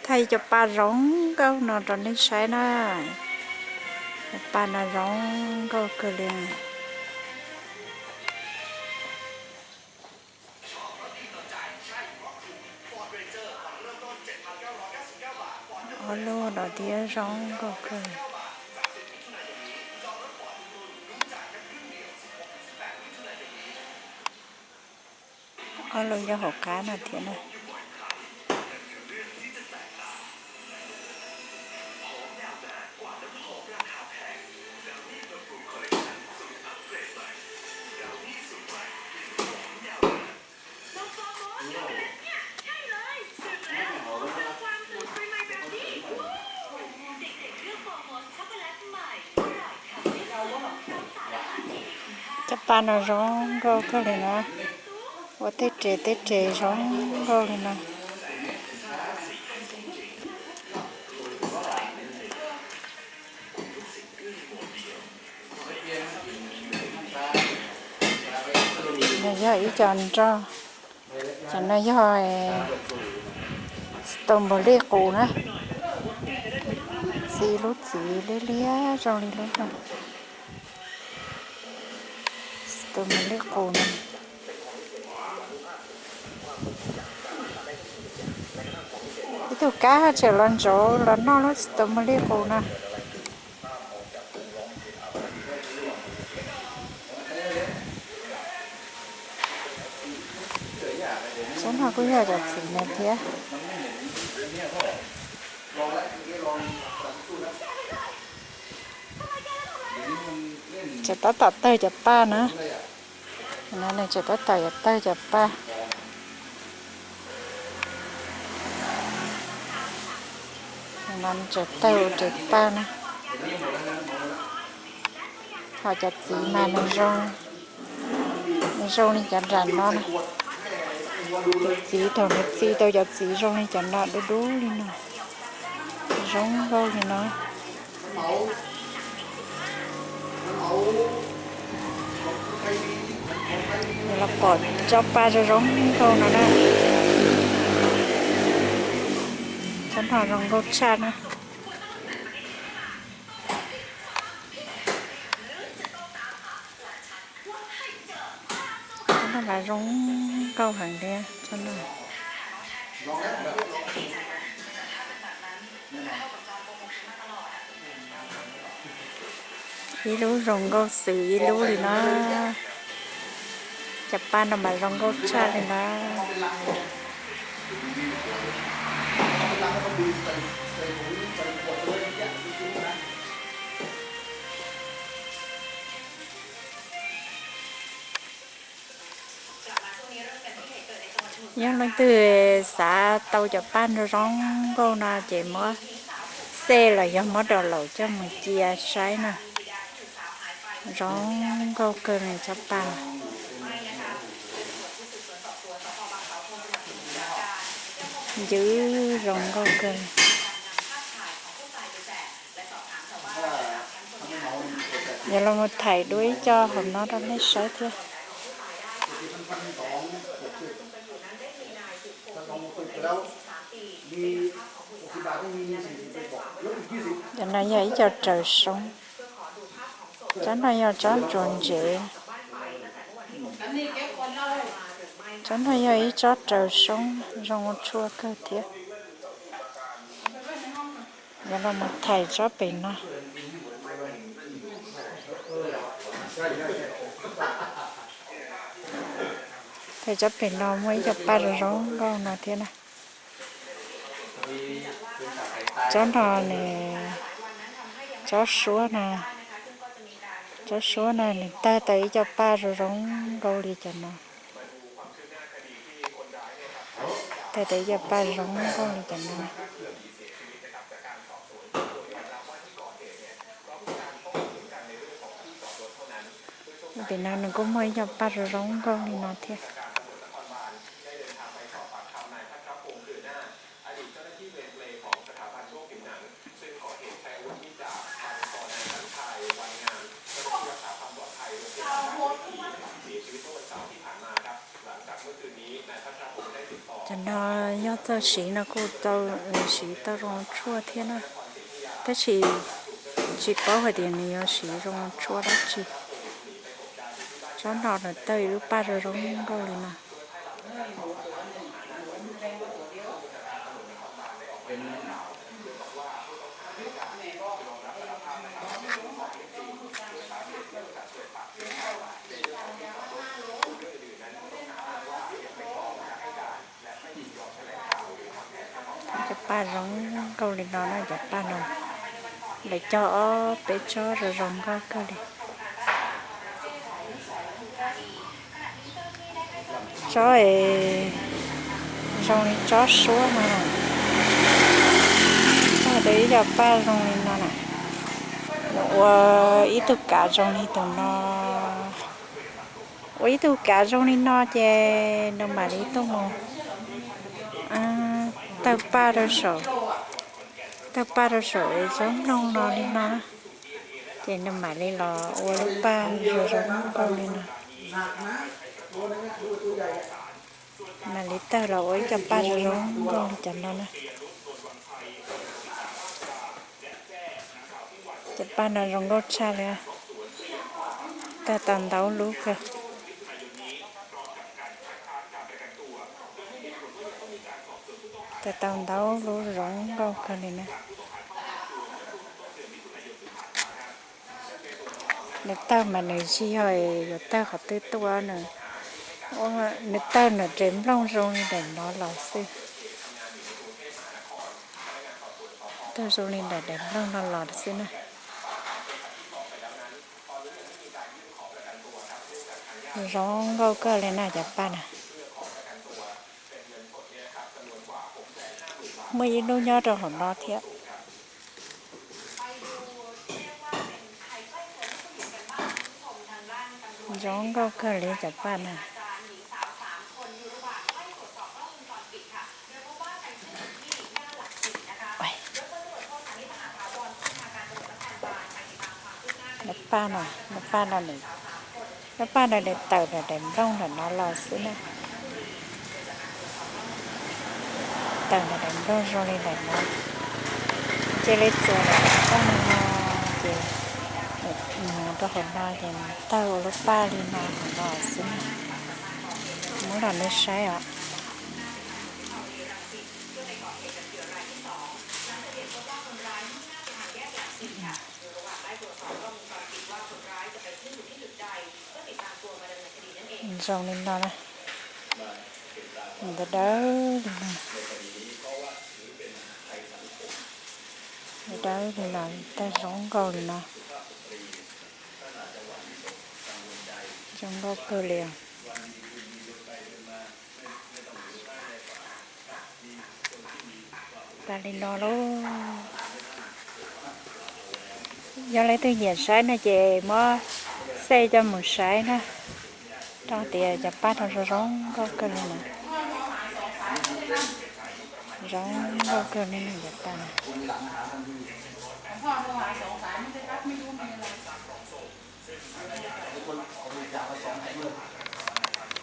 Thaij cov paj zoo nkauj no rau nej saib na. Cov paj no zoo nkauj kawg li. Ob lub no thiab zoo nkauj kawg. Ob lub nyob hauv qab no thiab na. Cov paj no zoo nkauj kawg li na. Ua tej res tej res zoo nkauj li na. Nws yog ib co nroj. Cov no yog strawberry qus na. Txi lub txiv liab liab zoo li lub no. Strawberry qus no. Ib tug kab tseem los ntsauv los noj lub strawberry qus no. Tsob no kuj yog cov txiv no thiab. Tseem tab tom tawg cov paj na. No nws tseem tab tom yuav tawg cov paj. No nws tseem tawg ua res paj na. Ho cov txiv mas nws zoo, nws zoo li cov nram no na. Cov txiv thaum nws txi tau cov txiv zoo li cov no dub dub li no. Zoo nkauj li no. Los pom tsob paj zoo zoo nkauj no na. Tsob no zoo nkauj tshaj na. Tsob no mas zoo nkauj heev li tsob no. Ib lub zoo nkauj xws ib lub li no. Cov paj no mas zoo nkauj tshaj li no. Yog leej twg xav tau cov paj no zoo nkauj no ces muab xej los yog muab download coj mus cia saib na. Zoo nkauj kawg li tsob paj. Ncw zoo nkauj kawg. Yog los mus thaij dua ib co hauv no rau nej saib thiab. Cov no yog ib co raws soob. Tsob no yog tsob ntsuas ntsev. Tsob no yog ib tsob raws soob zoo ua tshuaj kawg thiab. Yog los mus thaij tsob pem no. Thaij tsob pem no muaj ib co paj zoo zoo nkauj no thiab na. Tsob no nws, tsob suab no, tsob suab no nws tawg tau ib co paj zoo zoo nkauj li cov no. Tawg tau ib co paj zoo nkauj li cov no. Tim no nws kuj muaj ib co paj zoo zoo nkauj li no thiab. No yog txawj siv no kuj tau, siv tau zoo tshuaj thiab na, tab sis tsis paub hais tias nws yuav siv zoo tshuaj dab tsi. Tsob no nws tawg ib lub paj zoo zoo nkauj li no. Cov paj zoo nkauj li no na, cov paj no lawv cog ob peb tsob zoo zoo nkauj kawg li. Tsob es zoo li tsob suab no, tsob ib co paj zoo li no na, nws ua ib tug kav zoo li tus no. Ua ib tug kav zoo li no ces nws mam li tuaj mus tawg paj rau saum, tawg paj rau saum es tsob nplooj no li no, ces nws mam li los ua lub paj zoo zoo nkauj li no. Mam li tawg los ua ib co paj zoo zoo nkauj li cov no na. Cov paj no zoo nkauj tshaj li, tawg tau ntau lub kawg. Tawg tau ntau lub zoo nkauj kawg li na. Nws tawg mas nws tsis yog yuav tawg qhov twg tuaj, nws tawg nws daim nplooj zoo li daim no los xwb. Tawg zoo li daim daim nplooj no los xwb na. Zoo nkauj kawg li na cov paj na. Muaj ib lub nyob rau hauv no thiab. Zoo nkauj kawg li cov paj na. Lub paj no, lub paj no, lub paj no nws tawm daim nplooj ntawm no los xwb na. Tawm daim nplooj zoo li ntawm no, cia li txuas daim nplooj no ces mus rau hauv no ces tawg ua lub paj li no hauv no xwb na. Muab los nej saib os. Zoo li no na, ntawd dawb li no, dawb li no, tawg zoo nkauj li no, zoo nkauj kawg li. Tas li no lauj. Yog leej twg nyiam saib no ces muab xej coj mus saib na. Rau tias cov paj no zoo zoo nkauj kawg li na. Zoo nkauj kawg li na cov paj no.